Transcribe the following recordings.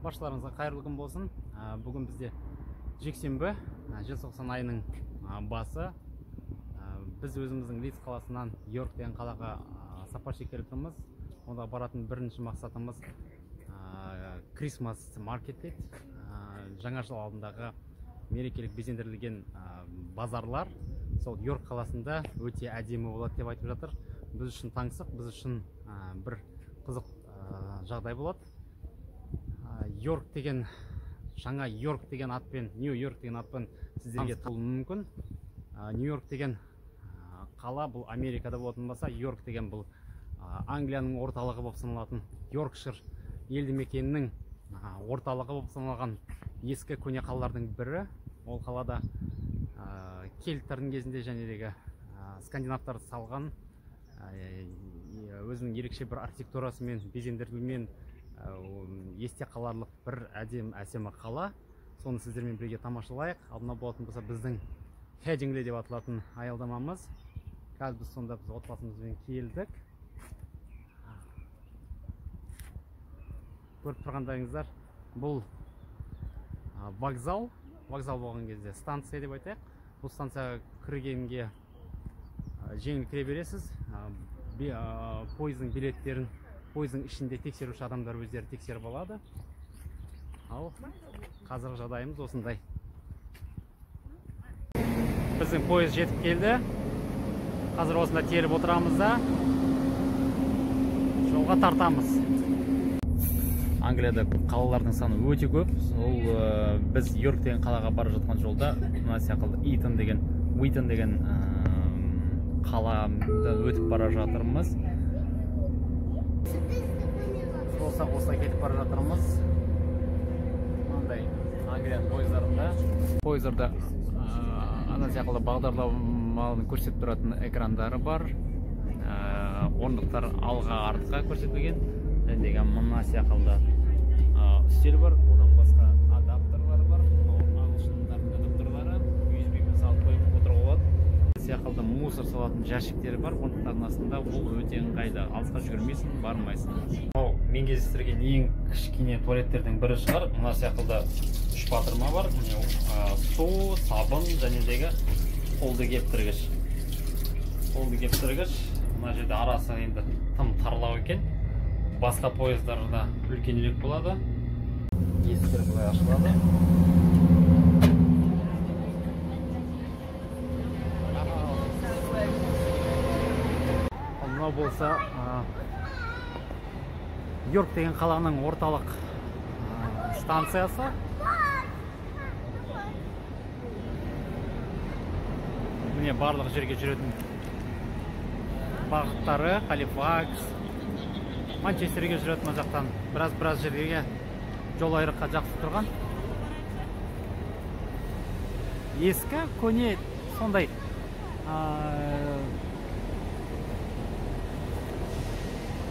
Баршаларыңызға қайырлы күн болсын. Бүгін бізде жексенбі, желтоқсан айының басы. Біз өзіміздің Лидс қаласынан Йорк деген қалаға сапар шеккелі тұрмыз. Онда баратын бірінші мақсатымыз Christmas market дейді. Жаңа жыл алдындағы мерекелік безендірілген базарлар сол Йорк қаласында өте әдемі болады деп айтып жатыр. Біз үшін таңсық, біз үшін бір қызық жағдай болады. Йорк деген, жаңа Йорк деген атпен, Нью Йорк деген атпен сіздерге танылуы мүмкін. Нью Йорк деген қала бұл Америкада болатын болса, Йорк деген бұл Англияның орталығы болып саналатын Йоркшир елді мекенінің орталығы болып саналған ескі көне қалалардың бірі. Ол қалада кельттердің кезінде жәнедегі скандинавтар салған өзінің ерекше бір архитектурасымен, безендірілуімен есте қаларлық бір әдем әсемі қала. Соны сіздермен бірге тамашалайық. Ал мынау болатын болса біздің Хедингли деп аталатын аялдамамыз. Қазір біз сонда біз отбасымызбен келдік. Көріп тұрғандарыңыздар, бұл вокзал. Вокзал болған кезде станция деп айтайық. Бұл станцияға кіргенге жеңіл кіре бересіз. Пойыздың билеттерін пойыздың ішінде тексеруші адамдар өздері тексеріп алады. Ал қазіргі жағдайымыз осындай. Біздің пойыз жетіп келді. Қазір осында теріп отырамыз да жолға тартамыз. Англияда қалалардың саны өте көп. Ол біз Йорк деген қалаға бара жатқан жолда мына сияқты Итон деген, Уитон деген қаланы өтіп бара жатырмыз. Осылай кетіп бара жатырмыз. Мынандай Англияның пойыздарында. Пойыздарда ана сияқты бағдарламаны көрсетіп тұратын экрандары бар. Орындықтар алға артқа көрсетілген. Және мына сияқты үстел бар. Одан басқа адаптерлар бар. Мынау ағылшындардың адаптерлары. USB-мен салып қойып отыруға болады. Сияқты мусор салатын жәшіктері бар орындықтардың астында. Ол өте ыңғайлы. Алысқа жүгірмейсің, бармайсың. Мынау мен кездестірген ең кішкене туалеттердің бірі шығар. Мына сияқты үш батырма бар. Міне су, сабын жәнедегі қолды кептіргіш. Қолды кептіргіш. Мына жерде арасы енді тым тарлау екен. Басқа пойыздарда үлкенірек болады. Есіктер былай ашылады. Мынау болса Йорк деген қаланың орталық станциясы. Міне барлық жерге жүретін бағыттары, Халифакс, Манчестерге жүретін мына жақтан біраз жерге жол айрыққа жақсы тұрған. Ескі көне сондай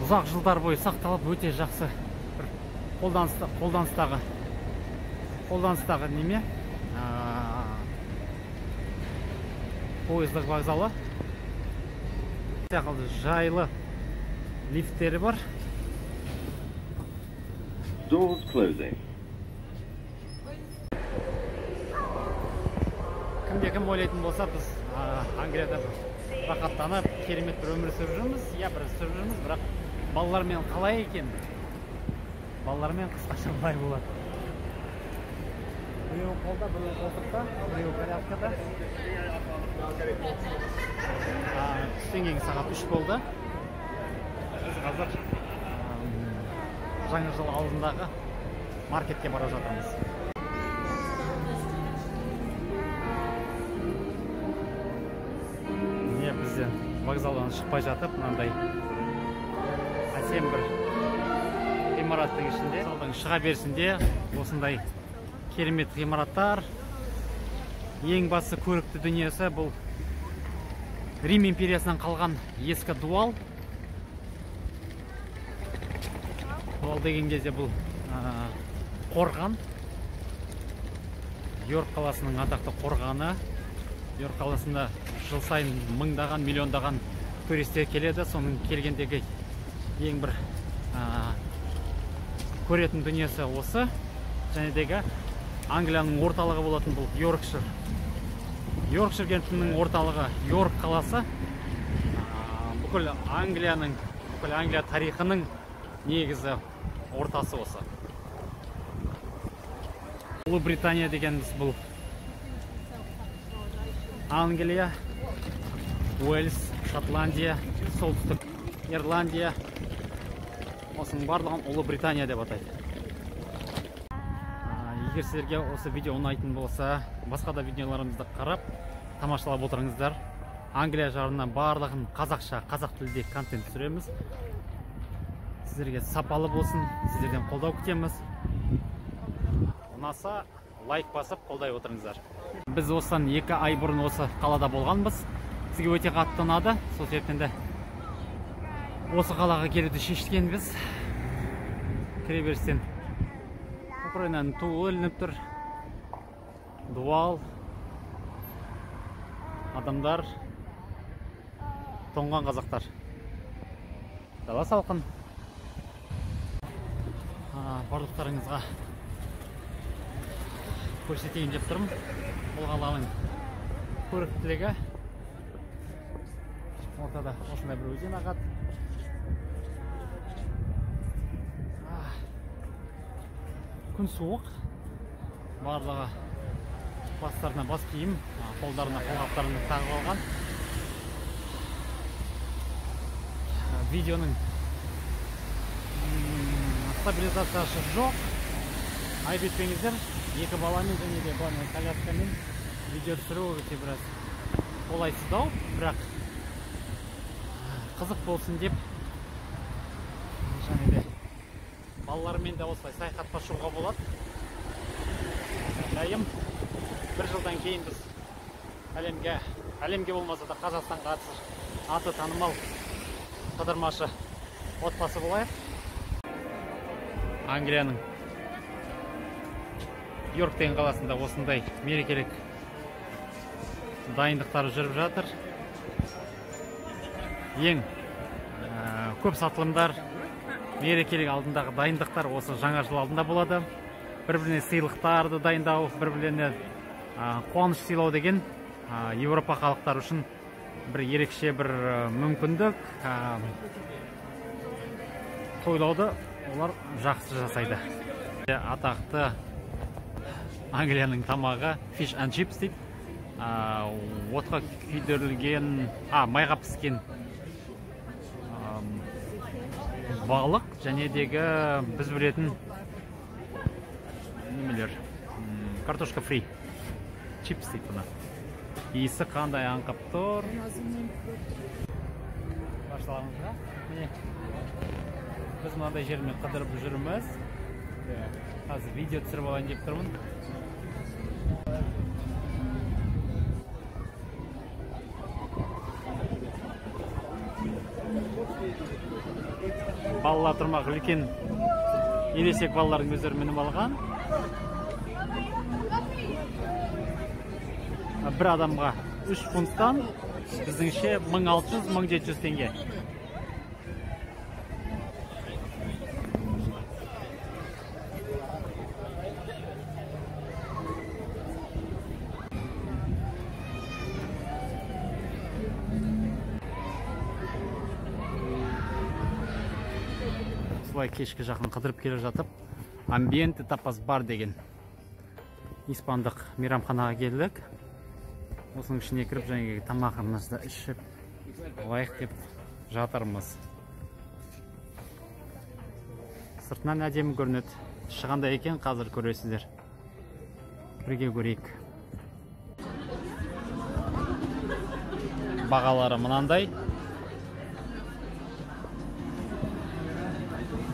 ұзақ жылдар бойы сақталып өте жақсы бір қолданыстағы неме пойыздық вокзалы. Сияқты жайлы лифттері бар. Doors closing. Кімде кім ойлайтын болса, біз Англияда рахаттанып керемет бір өмір сүріп жүрміз. Иә, бір сүріп жүрміз, бірақ балалармен қалай екен? Балалармен қысқаша былай болады. Біреуі қолда, біреуі қолтықта, біреуі коляскада. Түстен кейін сағат 3 болды. Біз қазір жаңа жыл алдындағы маркетке бара жатырмыз. Міне бізден вокзалдан шықпай жатып мынандай әсем бір ғимараттың ішінде, вокзалдан шыға берісінде осындай керемет ғимараттар. Ең басты көрікті дүниесі бұл Рим империясынан қалған ескі дуал. Дуал деген кезде бұл қорған. Йорк қаласының атақты қорғаны. Йорк қаласында жыл сайын мыңдаған, миллиондаған туристер келеді. Соның келгендегі ең бір Көретін дүниесі осы. Және дегі Англияның орталығы болатын бұл Йоркшир. Йоркшир кентінің орталығы Йорк қаласы. Бүкіл Англияның, бүкіл Англия тарихының негізі ортасы осы. Ұлыбритания дегеніміз бұл Англия, Уэльс, Шотландия, Солтүстік Ирландия. Осының барлығын Ұлыбритания деп атайды. Егер сіздерге осы видео ұнайтын болса, басқа да видеоларымызды қарап, тамашалап отырыңыздар. Англия жарынан барлығын қазақша, қазақ тілінде контент түсіреміз. Сіздерге сапалы болсын, сіздерден қолдау күтеміз. Ұнаса лайк басып қолдай отырыңыздар. Біз осыдан 2 ай бұрын осы қалада болғанбыз. Бізге өте қатты ұнады. Сол себептен де осы қалаға келуді шешкенбіз. Кіреберістен Украинаның туы ілініп тұр. Дуал. Адамдар, тоңған қазақтар. Дала салқын. Барлықтарыңызға көрсетейін деп тұрмын. Бұл қаланың көріктілігі. Ортада осындай бір өзен ағады. Күн суық. Барлығы бастарына бас киім, қолдарына қолғаптарын тағып алған. Видеоның стабилизациясы жоқ. Айып етпеңіздер, 2 баламен және де баламен коляскамен видео түсіру өте біраз қолайсыздау, бірақ қызық болсын деп және де балалармен де осылай саяхатқа шығуға болады. Дайым бір жылдан кейін біз әлемге болмаса да Қазақстанға аты танымал қыдырмашы отбасы болайық. Англияның Йорк деген қаласында осындай мерекелік дайындықтары жүріп жатыр. Ең көп сатылымдар, мерекелік алдындағы дайындықтар осы жаңа жыл алдында болады. Бір-біріне сыйлықтарды дайындау, бір-біріне қуаныш сыйлау деген Еуропа халықтары үшін бір ерекше бір мүмкіндік. Тойлауды олар жақсы жасайды. Атақты Англияның тамағы fish and chips дейді. Отқа күйдірілген, майға піскен балық және дегі біз білетін немелер, картошка фри, чипс дейді бұны. Иісі қандай аңқып тұр. Баршаларыңызға міне біз мынандай жермен қыдырып жүрміз. Қазір видео түсіріп алайын деп тұрмын. Балалар тұрмақ үлкен ересек балалардың өздері мініп алған. Бір адамға 3 фунттан, біздіңше 1600-1700 теңге. Осылай кешкі жақын қыдырып келе жатып, Амбиенте Тапас бар деген испандық мейрамханаға келдік. Осының ішіне кіріп және тамағымызды ішіп алайық деп жатырмыз. Сыртынан әдемі көрінеді. Іші қандай екен қазір көресіздер. Бірге көрейік. Бағалары мынандай.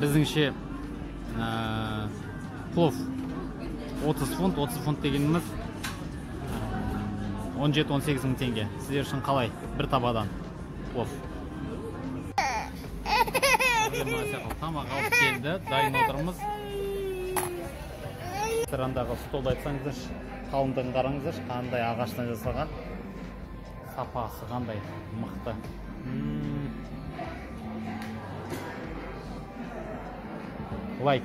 Біздіңше плов 30 фунт, 30 фунт дегеніміз 17-18 мың теңге. Сіздер үшін қалай? Бір табадан плов. Тамақ алып келді, дайын отырмыз. Ресторандағы столды айтсаңыздаршы, қалыңдығын қараңыздаршы, қандай ағаштан жасалған, сапасы қандай мықты. Лайк.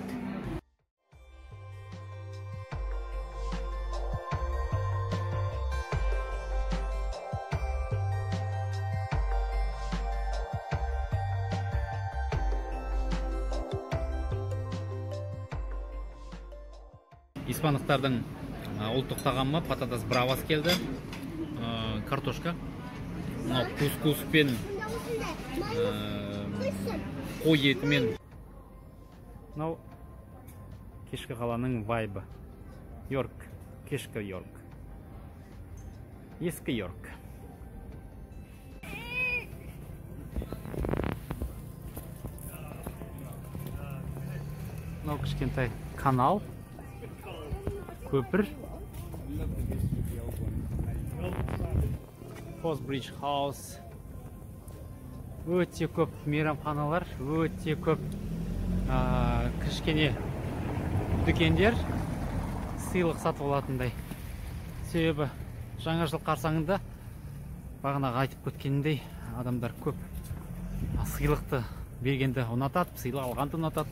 Испандықтардың ұлттық тағамы пататас бравас келді. Картошка. Мынау кускуспен, қой етімен. Мынау кешкі қаланың вайбы. Йорк, кешкі Йорк. Ескі Йорк. Мынау кішкентай канал, көпір. Фосбридж Хаус. Өте көп мейрамханалар, өте көп кішкене дүкендер, сыйлық сатып алатындай. Себебі жаңа жыл қарсаңында бағанағы айтып өткенімдей адамдар көп сыйлықты бергенді ұнатады, сыйлық алғанды ұнатады.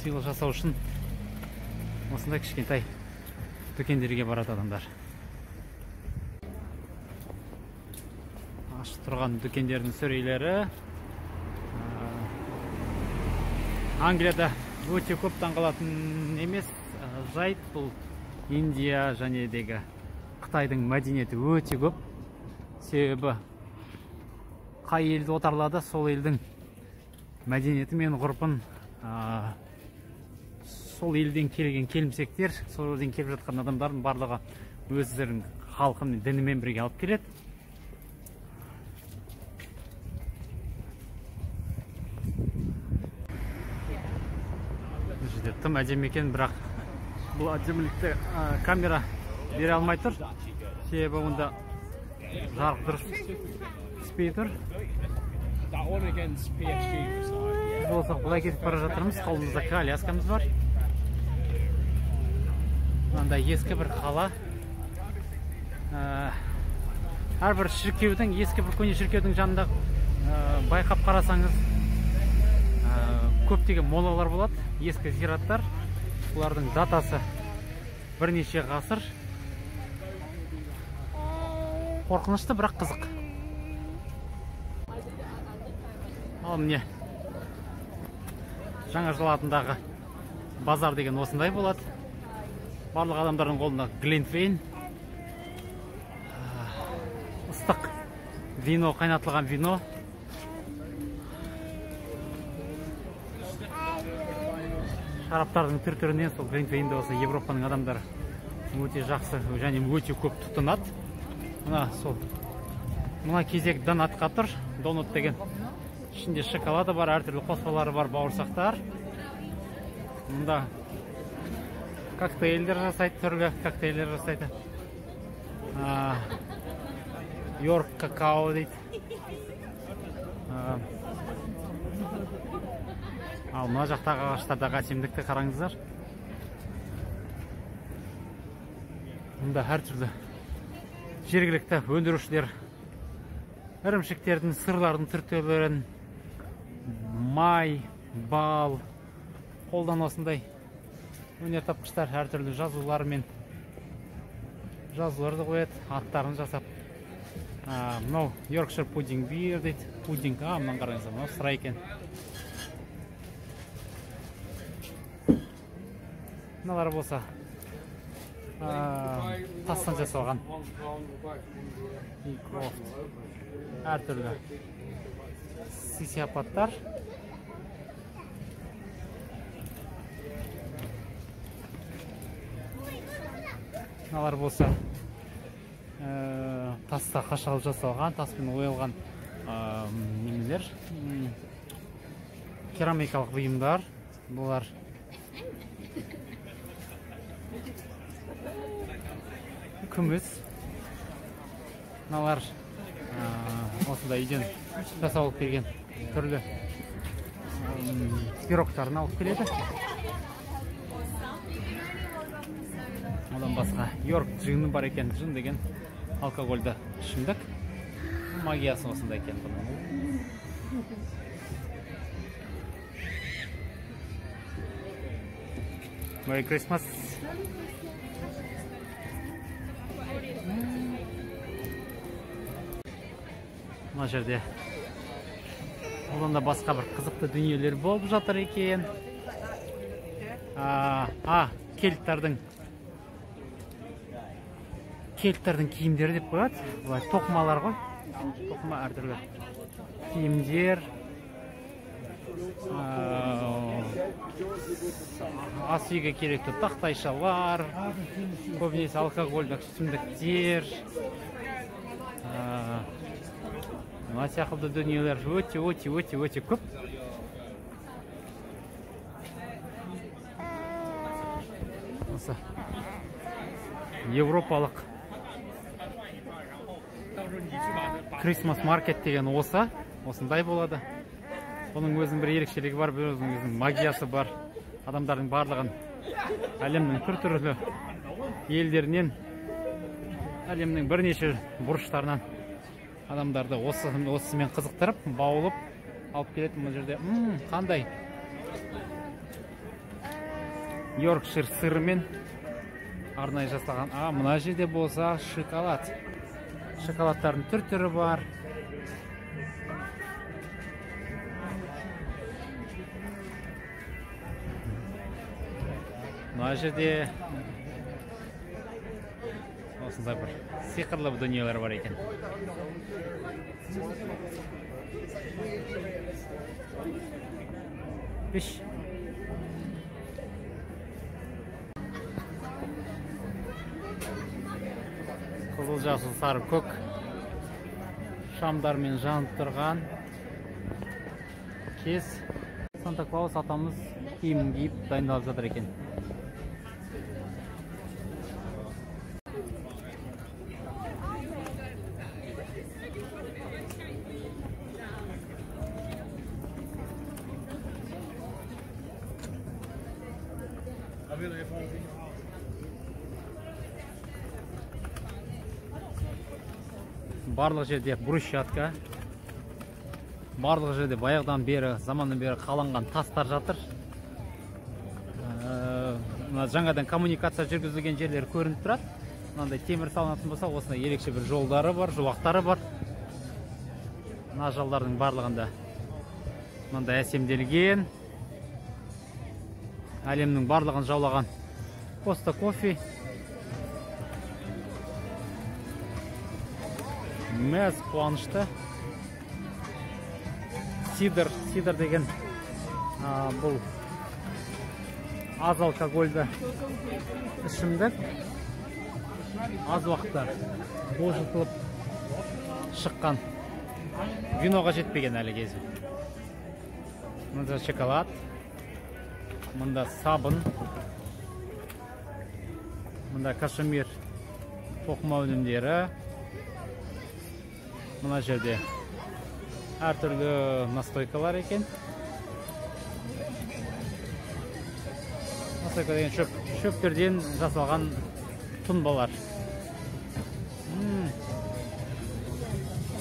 Сыйлық жасау үшін осындай кішкентай дүкендерге барады адамдар. Ашық тұрған дүкендердің сөрелері. Англияда өте көп таңғалатын емес жайт, бұл Индия және дегі Қытайдың мәдениеті өте көп. Себебі қай елді отарлады, сол елдің мәдениеті мен ғұрпын сол елден келген келімсектер, сол елден келіп жатқан адамдардың барлығы өздерінің халқын, дінімен бірге алып келеді. Бұл жерде тым әдемі екен, бірақ бұл әдемілікті камера бере алмай тұр. Себебі онда жарық дұрыс түспей тұр. Біз болсақ былай кетіп бара жатырмыз, қолымызда коляскамыз бар. Мынандай ескі бір қала. Әрбір шіркеудің, ескі бір көне шіркеудің жанында байқап қарасаңыз, көптеген молалар болады, ескі зираттар. Бұлардың датасы бірнеше ғасыр. Қорқынышты, бірақ қызық. Ал міне жаңа жыл алдындағы базар деген осындай болады. Барлық адамдардың қолында глинтвейн, ыстық вино, қайнатылған вино. Шараптардың түр-түрінен сол глинтвейнді осы Европаның адамдары өте жақсы және өте көп тұтынады. Мына сол мына кезек донатқа тұр. Донат деген ішінде шоколады бар, әртүрлі қоспалары бар, бауырсақтар. Мұнда коктейльдер жасайды, түрлі коктейльдер жасайды. Йорк какао дейді. Ал мына жақтағы ағаштардағы әсемдікті қараңыздар. Мұнда әртүрлі жергілікті өндірушілер ірімшіктердің, сырлардың түр-түрлерін, май, бал, қолдан осындай өнертапқыштар әртүрлі жазулармен жазуларды қояды, аттарын жасап. Мынау Yorkshire pudding beer дейді. Пудинг, мынаны қараңыздар, мынау сыра екен. Мыналар болса тастан жасалған әртүрлі сый-сияпаттар. Мыналар болса таста қашалып жасалған, таспен ойылған немелер, керамикалық бұйымдар. Бұлар күміс. Мыналар осындай үйден жасалып келген түрлі пирогтарын алып келеді. Одан басқа Йорк джины бар екен. Джин деген алкогольді ішімдік. Магиясы осындай екен бұның. Merry Christmas. Мына жерде одан да басқа бір қызықты дүниелер болып жатыр екен. Кельттардың Кельттердің киімдері деп қояды. Былай тоқымалар ғой. Тоқыма әртүрлі киімдер. Ас үйге керекті тақтайшалар, көбінесе алкогольдік ішімдіктер. Мына сияқты дүниелер өте өте өте өте көп. Осы Европалық Christmas маркет деген осы, осындай болады. Бұның өзінің бір ерекшелігі бар, өзінің өзінің магиясы бар. Адамдардың барлығын әлемнің түр-түрлі елдерінен, әлемнің бірнеше бұрыштарынан адамдарды осымен қызықтырып, баулып алып келеді. Мына жерде қандай Йоркшир сырымен арнайы жасалған. Мына жерде болса шоколад. Шоколадтардың түр-түрі бар. Мына жерде осындай бір сиқырлы дүниелер бар екен. Пеш. Қызыл, жасыл, сары, көк шамдармен жанып тұрған кез. Санта Клаус атамыз киімін киіп дайындалып жатыр екен. Барлық жерде брусчатка, барлық жерде баяғыдан бері, заманнан бері қаланған тастар жатыр. Мына жаңадан коммуникация жүргізілген жерлер көрініп тұрады. Мынандай темір салынатын болса, осындай ерекше бір жолдары бар, жолақтары бар. Мына жолдардың барлығында мынандай әсемделген, әлемнің барлығын жаулаған Коста кофе. Мәз қуанышты. Сидр, сидр деген бұл аз алкогольді ішімдік. Аз уақытта божытылып шыққан. Виноға жетпеген әлі кезі. Мында шоколад, мында сабын, мында кашемир тоқыма өнімдері. Мына жерде әртүрлі настойкалар екен. Настойка деген шөптерден жасалған тұнбалар.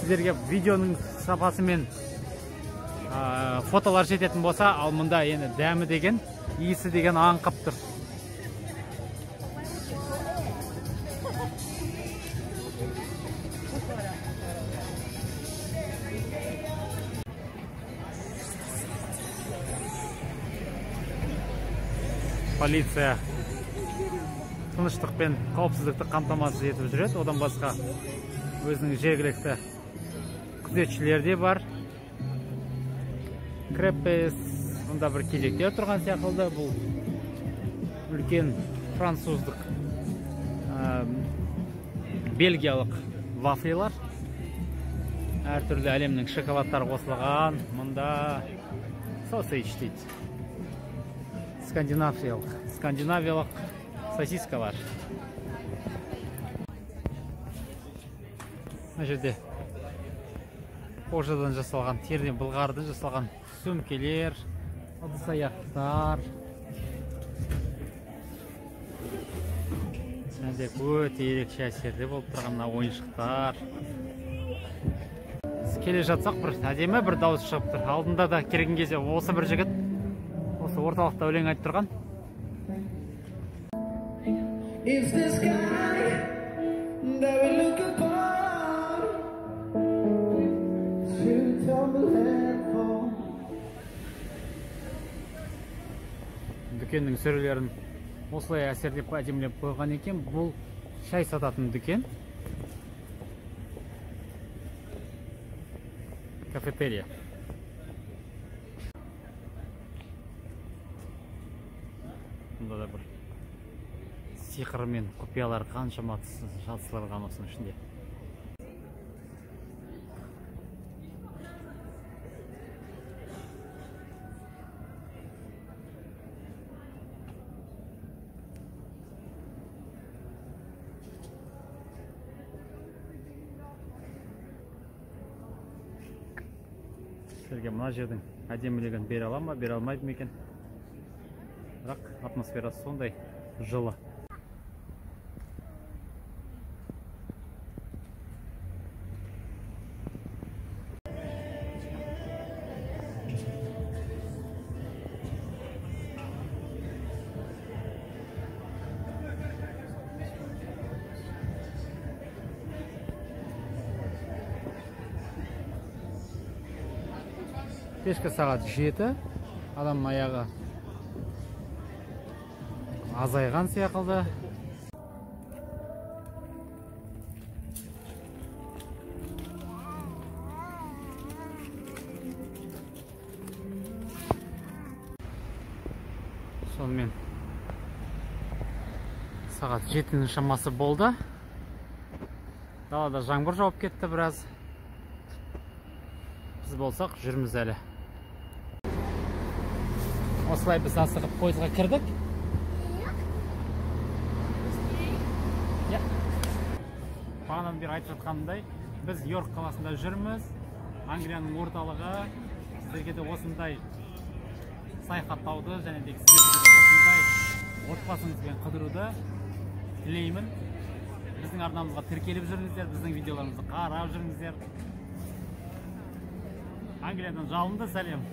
Сіздерге видеоның сапасымен фотолар жететін болса, ал мұнда енді дәмі деген, иісі деген аңқып тұр. Полиция тыныштық пен қауіпсіздікті қамтамасыз етіп жүреді. Одан басқа өзінің жергілікті күзетшілері де бар. Крепес мұнда бір кезекте тұрған сияқты. Бұл үлкен француздық, бельгиялық вафлилар. Әртүрлі әлемнің шоколадтары қосылған. Мұнда сосейдж дейді. Скандинавиялық сосискалар. Мына жерде кожадан жасалған, теріден, былғарыдан жасалған сөмкелер, ыдыс аяқтар. Және де өте ерекше әсерде болып тұрған мына ойыншықтар. Келе жатсақ бір әдемі бір дауыс шығып тұр. Алдында да келген кезде осы бір жігіт осы орталықта өлең айтып тұрған. Дүкеннің сөрелерін осылай әсерлеп әдемілеп қойған екен. Бұл Шай сататын дүкен. Кафетерия. Мұнда да бір сиқыр мен құпиялар қаншама жасырылған осының ішінде. Сіздерге мына жердің әдемілігін бере алам ба, бере алмайды ма екен? Бірақ атмосферасы сондай жылы. Кешкі сағат 7, адамның аяғы азайған сияқты. Сонымен сағат 7-нің шамасы болды. Далада жаңбыр жауып кетті біраз. Біз болсақ жүрміз әлі. Осылай біз асығып пойызға кірдік. Бағанадан бері айтып жатқанымдай, біз Йорк қаласында жүрміз. Англияның орталығы. Сіздерге де осындай саяхаттауды және де сіздерге де осындай отбасыңызбен қыдыруды тілеймін. Біздің арнамызға тіркеліп жүріңіздер, біздің видеоларымызды қарап жүріңіздер. Англиядан жалынды сәлем.